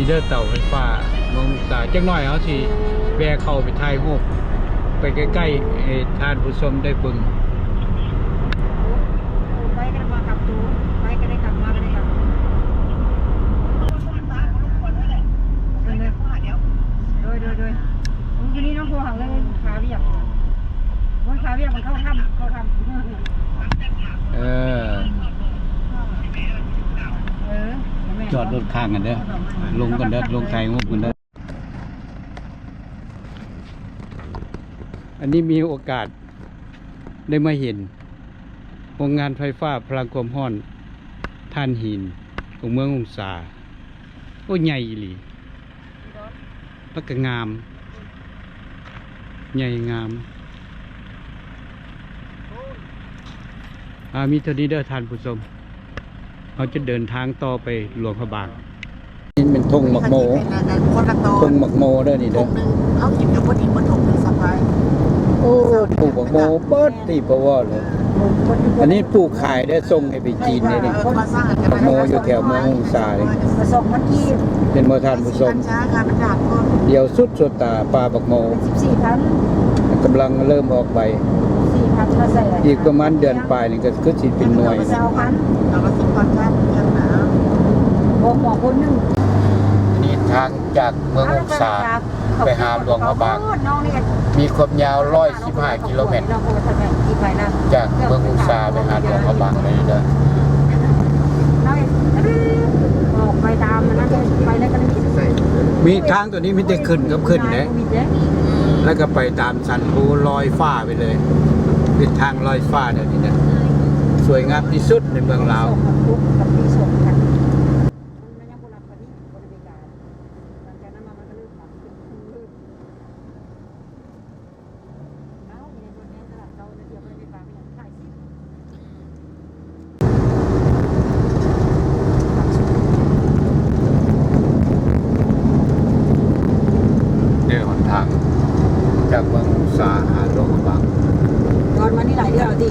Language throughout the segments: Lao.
ເດີເຕົາໄຟຟ້າເມືອງອຸງສາ. ຈັກໜ້ອຍເຮົາຊິແວ່ເຂົ້າໄປຖ່າຍຮູບໄປໃກ້ໆ ໃຫ້ທ່ານຜູ້ຊົມໄດ້ເບິ່ງ. ໄປກໍໄດ້ມາກັບໂຕ ໄປກໍໄດ້ກັບ ມາກໍໄດ້ກັບ. ໂດຍ ໂດຍ ໂດຍ ຢູ່ນີ້ເນາະ ໂທຫາເລີຍ ຄາວຽກ ໂອ້ຍ ຄາວຽກ ມັນເຂົ້າຖ້ຳ ເຂົ້າຖ້ຳ. ເອີ ເອີ ແມ່ນ ຈອດລົດຄ້າງກັນເດີ ລົງກັນເດີ ລົງຖ່າຍຮູບກັນເດີ. ອັນນີ້ມີໂອກາດໄດ້ມາເຫັນໂຮງງານໄຟຟ້າພະລັງຄວາມຮ້ອນຖ່ານຫີນຂອງເມືອງອົງສາ. ໂອ້ ໃຫຍ່ອີ່ຫຼີ ແລ້ວກໍງາມ ໃຫຍ່ງາມ. ອ່າ ມີເທົ່ານີ້ເດີທ່ານຜູ້ຊົມ ເຮົາຈະເດີນທາງຕໍ່ໄປຫຼວງພະບາງ. ນີ້ແມ່ນທົ່ງໝາກໂມ ທົ່ງໝາກໂມເດີນີ້ເດີ. ໂອ້ ປູກໝາກໂມເບິດທີ່ບໍ່ເວົ້າເລີຍ. ອັນນີ້ປູກຂາຍເດີ ສົ່ງໃຫ້ໄປຈີນເດ້ນີ້. ໝາກໂມຢູ່ແຖວເມືອງອົງສານີ້ ເຫັນບໍ່ທ່ານຜູ້ຊົມ? ດຽວສຸດ ສວນຕາປ່າບັກໂມ ກຳລັງເລີ່ມອອກໃບ. ອີກປະມານເດືອນປາຍນີ້ກໍຄືຊິເປັນໜ່ວຍ. ອັນນີ້ທາງຈາກເມືອງອົງສາໄປຫາຫຼວງພະບາງ ມີຄວາມຍາວຮ້ອຍສິບຫ້າກິໂລແມັດ ຈາກເມືອງອົງສາໄປຫາຫຼວງພະບາງເລີຍເດີ. ໄປຕາມອັນນັ້ນ ໄປແລ້ວກໍມີ ມີທາງຕົວນີ້ມີແຕ່ຂຶ້ນກັບຂຶ້ນເດ້ ແລ້ວກໍໄປຕາມສັນພູລອຍຟ້າໄປເລີຍ ເປັນທາງລອຍຟ້າແນວນີ້ນະ ສວຍງາມທີ່ສຸດໃນເມືອງລາວ. ເດີ ຫົນທາງຈາກເມືອງອຸງສາຫາຫຼວງພະບາງ ດອນມານີ້ຫຼາຍເທື່ອແລ້ວຕິ?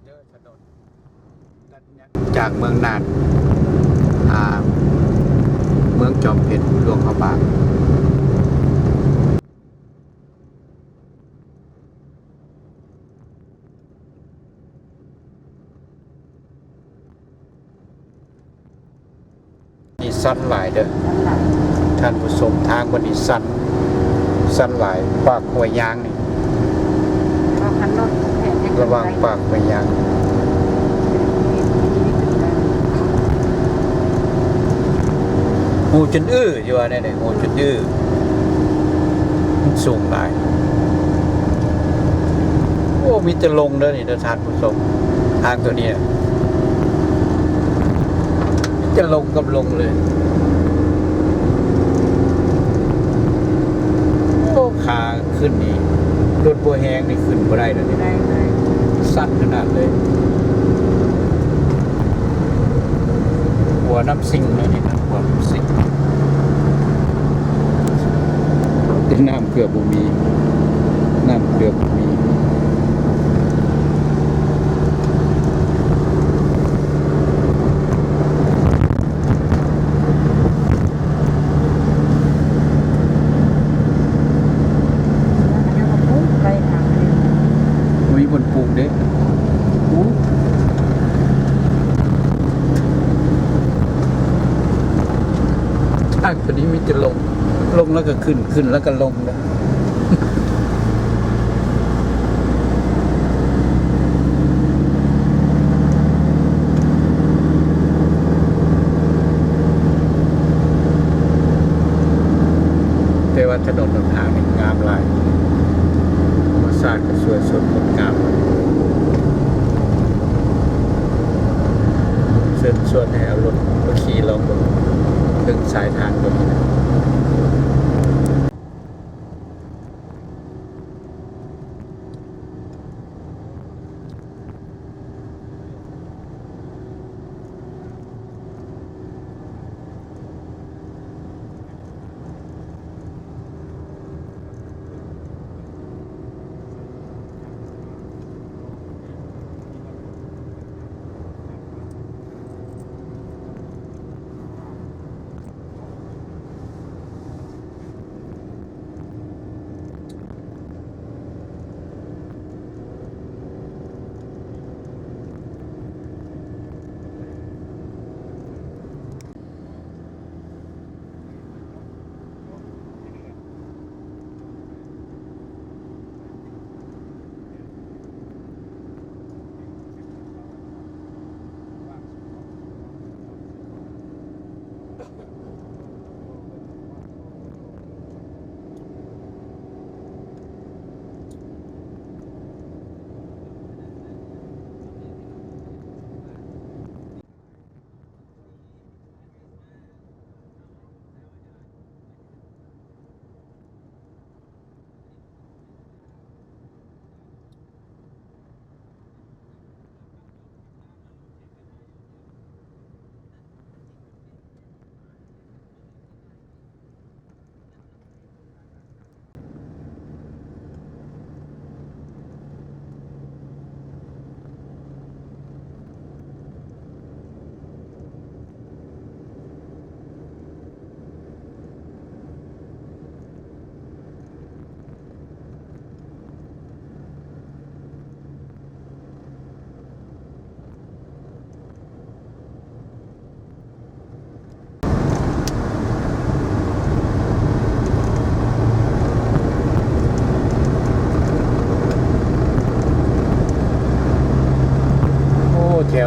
ເດີຖະໜົນ ຈາກເມືອງນານ ຫາເມືອງຈອມເພັດ ຫຼວງພະບາງ. ນີ້ຊັນຫຼາຍເດີທ່ານຜູ້ຊົມ ທາງບ່ອນນີ້ຊັນ ຊັນຫຼາຍ ປາກຫ້ວຍຍາງນີ້ ລະຫວ່າງປາກຫ້ວຍຍາງ ຫູຈົນອື້ ຊິວ່າແນວໃດ ຫູຈົນອື້ ມັນສູງຫຼາຍ. ໂອ້ ມີແຕ່ລົງເດີນີ້ເດີທ່ານ ຜູ້ຊົມ ທາງຕົວນີ້ມີແຕ່ລົງກັບລົງເລີຍ. ໂອ້ ຂາຂຶ້ນນີ້ລົດບໍ່ແຮງນີ້ຂຶ້ນບໍ່ໄດ້ເລີຍນີ້ ໄດ້ ໄດ້ ຊັນຂະໜາດເລີຍ. ຫົວນ້ຳຊິງເນາະນີ້ນະ ຫົວນ້ຳຊິງ ແຕ່ນ້ຳ ເກືອບບໍ່ມີ ນ້ຳເກືອບບໍ່ມີ. ບໍ່ມີບ່ອນປູກເດ້ ປູກ ທາງຕົວນີ້ມີແຕ່ລົງ ລົງແລ້ວກໍຂຶ້ນ ຂຶ້ນແລ້ວກໍລົງ. ແຕ່ວ່າຖະໜົນຫົນທາງນີ້ງາມຫຼາຍ ທຳມະຊາດກໍສວຍສົດງົດງາມ. ເຊີນຊວນໃຫ້ເອົາລົດມາຂີ່ລອງເບິ່ງ ເບິ່ງສາຍທາງຕົວນີ້.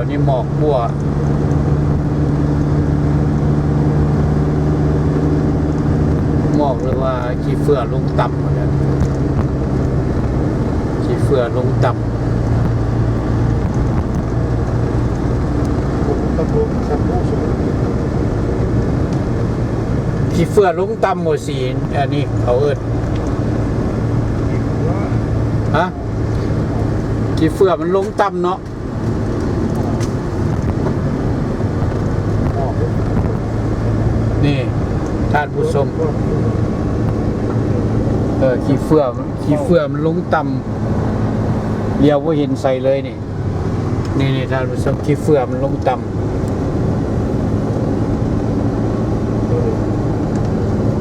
ອັນນີ້ໝອກບົວ ໝອກ ຫຼືວ່າຂີ້ເຝື້ອລົງຕ່ຳ ຂີ້ເຝື້ອລົງຕ່ຳ ຂີ້ເຝື້ອລົງຕ່ຳບໍ່ ສີ ອັນນີ້ເຂົາເອີ້ນ ຮະ? ຂີ້ເຝື້ອມັນລົງຕ່ຳເນາະ. ນີ້ທ່ານຜູ້ຊົມ ເອີ ຂີ້ເຝື້ອ ຂີ້ເຝື້ອມັນລົງຕ່ຳ ຫຼຽວບໍ່ເຫັນໃສເລີຍນີ້ ນີ້ ນີ້ທ່ານຜູ້ຊົມ ຂີ້ເຝື້ອມັນລົງຕ່ຳ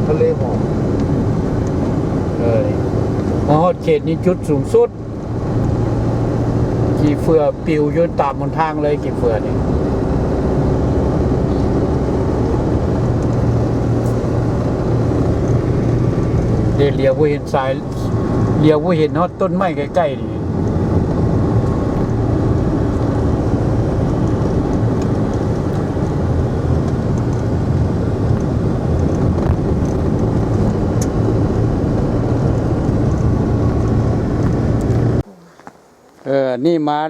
ທະເລໝອກ ເອີ ມາຮອດເຂດນີ້ຈຸດສູງສຸດ. ຂີ້ເຝື້ອປິວຢູ່ຕາມຫົນທາງເລີຍ ຂີ້ເຝື້ອນີ້ ເດ ຫຼຽວບໍ່ເຫັນສາຍ ຫຼຽວບໍ່ເຫັນຮອດຕົ້ນໄມ້ໃກ້ໆນີ້. ເອີ ນີ້ມາ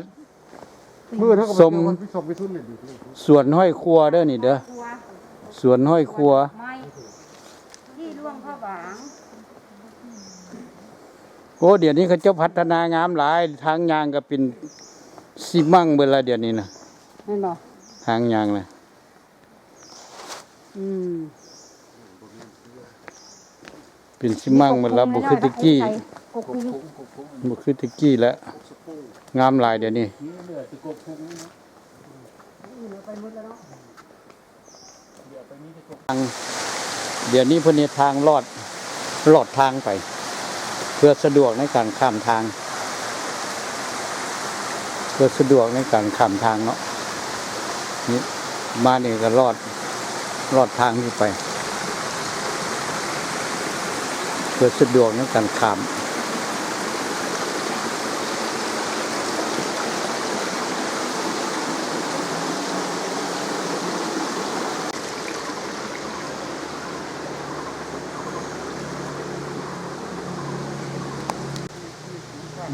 ມື້ນັ້ນກໍໄປ ຊົມ ເທື່ອວັນພິສົບວິສຸນນີ້ ສວນຮ້ອຍຄົວເດີນີ້ເດີ ສວນຮ້ອຍຄົວ ທີ່ຫຼວງພະບາງ. ໂອ້ ດຽວນີ້ເຂົາເຈົ້າພັດທະນາງາມຫຼາຍ ທາງຍ່າງກໍເປັນຊີມັງເບິດລະ ດຽວນີ້ນະ ແມ່ນບໍ່? ທາງຍ່າງນະ ອືມ ເປັນຊີມັງໝົດລະ ບໍ່ຄືແຕ່ກີ້ ບໍ່ຄືແຕ່ກີ້ລະ ງາມຫຼາຍດຽວນີ້. ດຽວນີ້ເພິ່ນເຮັດທາງລອດ ລອດທາງໄປ ເພື່ອສະດວກໃນການຂ້າມທາງ ເພື່ອສະດວກໃນການຂ້າມທາງເນາະ ນີ້ ມານີ້ກໍລອດ ລອດທາງນີ້ໄປ ເພື່ອສະດວກໃນການຂ້າມ.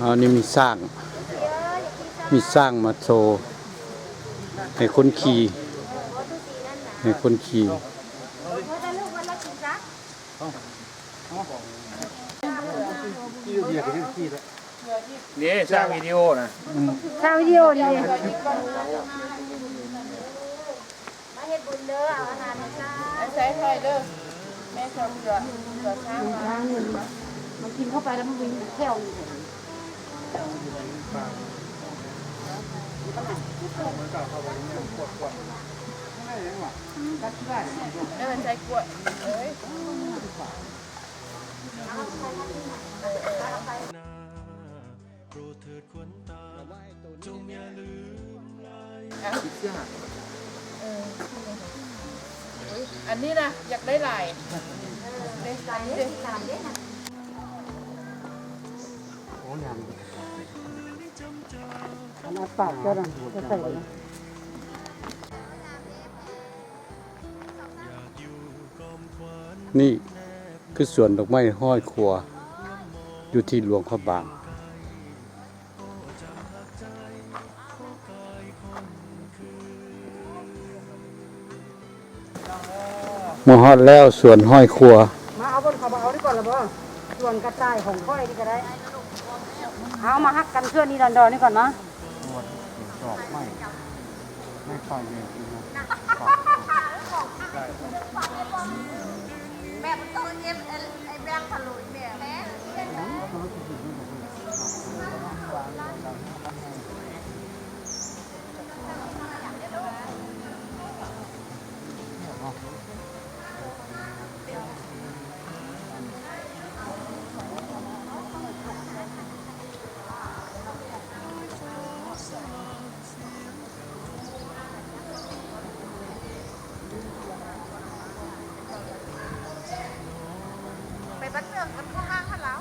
ອັນນີ້ມີຊ້າງ ມີຊ້າງມາໂຊໃຫ້ຄົນຂີ່ ໃຫ້ຄົນຂີ່. ນີ້ສ້າງວິດີໂອນະ ສ້າງວິດີໂອນີ້ເດ້ ມາເຮັດບຸນເດີ ເອົາອາຫານມາໃສ່ ໃສ່ຖ້ວຍເດີ ແມ່ເສືອ ເສືອຊ້າງ ມາກິນເຂົ້າໄປແລ້ວມັນມີແຂ້ວຢູ່. ແມ່ນໃສ່ກວດເອີຍ. ເອີ ອັນນີ້ນະ ຢາກໄດ້ຫຼາຍ ເດ້ ເດ້ ໂອ້ ງາມ ອັນນັ້ນປາກເຈົ້ານະ ຈະໃສ່ນະ. ນີ້ຄືສວນດອກໄມ້ຮ້ອຍຄົວ ຢູ່ທີ່ຫຼວງພະບາງ. ມາຮອດແລ້ວສວນຮ້ອຍຄົວ. ມາເອົາບ່ອນເຂົາບໍ່ເອົານີ້ກ່ອນລະບໍ່? ສວນກະຕ່າຍຂອງຂ້ອຍນີ້ກໍໄດ້. ເອົາມາຮັກກັນເທື່ອນີ້ດອນໆນີ້ກ່ອນເນາະ. ດອກໄມ້ ໄມ້ໄຜ່ແມ່ນ ແມ່ບໍ່ຕ້ອງເກັບ ໄອ້ແບງຂະໂຫຼຍແມ່. ໄປບ້ານເມືອງກັນ ພວກຫ້າງຫັ້ນລາວ.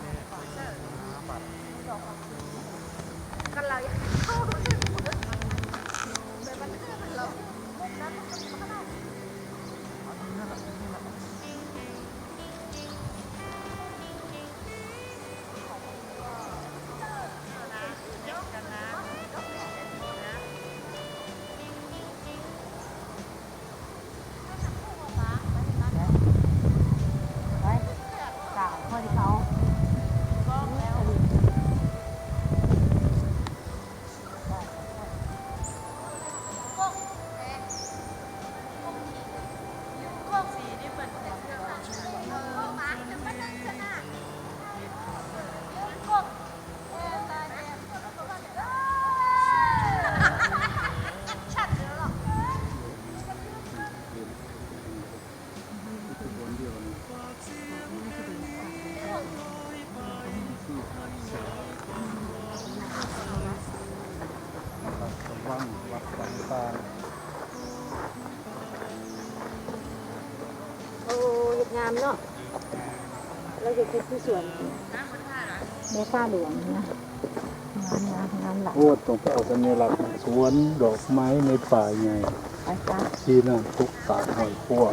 ໂອ້ ເຮັດງາມເນາະ ລາວເຮັດ ເຮັດຄືສວນແມ່ຟ້າຫຼວງນະ. ງາມ ງາມ ງາມຫຼາຍ. ໂອ້ ຕ້ອງໄປເອົາສັນຍາລັກສວນດອກໄມ້ໃນປ່າໃຫຍ່ ໄປຊະ ທີ່ນ້ຳຕົກຕາດຫ້ອຍຄວາ.